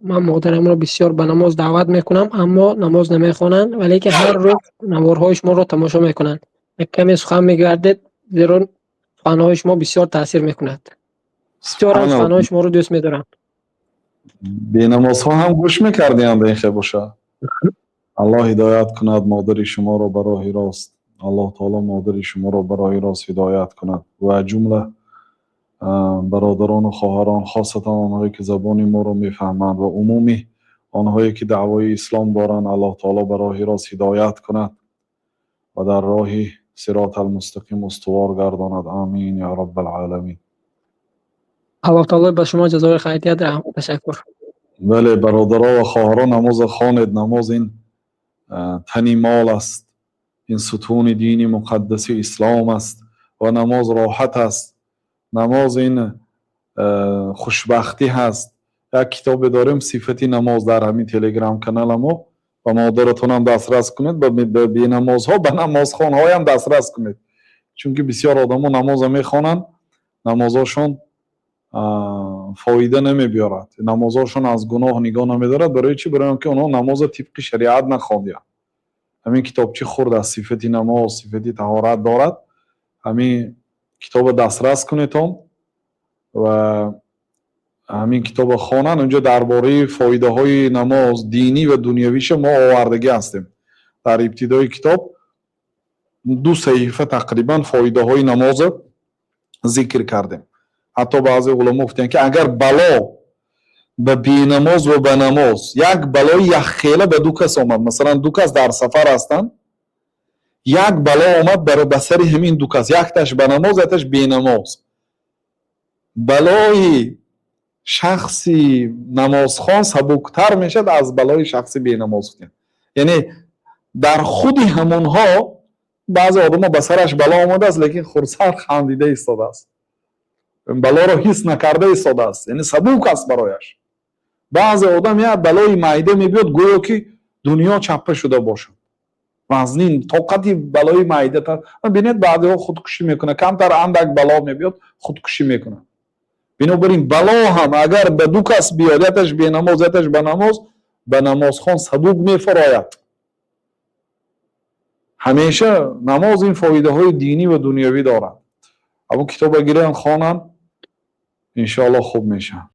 Ман модарамро бисёр ба намоз даъват мекунам, аммо намоз намехонанд, валекин ҳар рӯз наворҳои шуморо тамошо мекунанд. Як каме сухан мегардед, зеро суханҳои шумо бисёр таъсир мекунад. Бисёрам суханҳои шуморо дӯст медорам. Бенамозҳо ҳам гӯш мекардианд, ин хел боша. Аллоҳ ҳидоят кунад модари шуморо ба роҳи рост. Аллоҳ таоло модари шуморо ба роҳи рост ҳидоят кунад ва ҷумла бародарону хоҳарон, хосатан онҳое ки забони моро мефаҳманд ва умуми онҳое ки даъвои ислом доранд, Аллоҳ таоло ба роҳи рост ҳидоят кунад ва дар роҳи сироти алмустақим устувор гардонад. Амин я раббал оламин. Аллоҳ таоло ба шумо ҷазои хайр диҳад. Ташаккур. Бале, бародаро ва хоҳарон, намоза хонед. Намоз ин тани мол аст, ин сутуни дини муқаддаси ислом аст ва намоз роҳат аст. Намоз ин хушбахтӣ ҳаст. Як китобе дорем, «Сифати намоз», дар ҳамин Телеграм каналамо. Ба модаратонам дастрас кунед, ба бенамозҳо, ба намозхонҳоям дастрас кунед, чунки бисёр одамо намоза мехонанд, намозошон фоида намебиёрад, намозошон аз гуноҳ нигоҳ намедорад. Барои чӣ? Барои он ки онҳо намоза тибқи шариат нахондианд. Ҳамин китобчи хурд аз сифати намоз, сифати таҳорат дорад. Ҳамин китоба дастрас кунедон ва ҳамин китоба хонанд. Унҷо дар бораи фоидаҳои намоз, динӣ ва дунявиша, мо овардагӣ ҳастем. Дар ибтидои китоб ду саҳифа тақрибан фоидаҳои намоза зикр кардем. Ҳатто баъзе уламо гуфтанд, ки агар бало ба бенамоз ва ба намоз, як балои якхела ба ду кас омад, масалан, ду кас дар сафар ҳастанд, як бало омад ба сари ҳамин ду кас, якташ ба намоз, якташ бенамоз, балои шахси намозхон сабуктар мешавад аз балои шахси бенамоз, гуфтем. Яъне дар худи ҳамонҳо баъзе одамо ба сараш бало омадааст, лекин хурсанд, хандида истодааст, балоро ҳис накарда истодааст, яъне сабук аст барояш. Баъзе одам як балои майда мебиёд, гӯё ки дунё чаппа шуда бошад, вазнин тоқати балои майда. Бинед, баъзеҳо худкушӣ мекунад, камтар андак бало мебиёд, худкушӣ мекунад. Бинобар ин бало ҳам агар ба ду кас биёд, якташ бенамоз, якташ ба намоз, ба намозхон сабук мефарояд. Ҳамеша намоз ин фоидаҳои динӣ ва дунявӣ дорад. Ҳамон китоба гиранд, хонанд, иншоаллоҳ, хуб мешавад.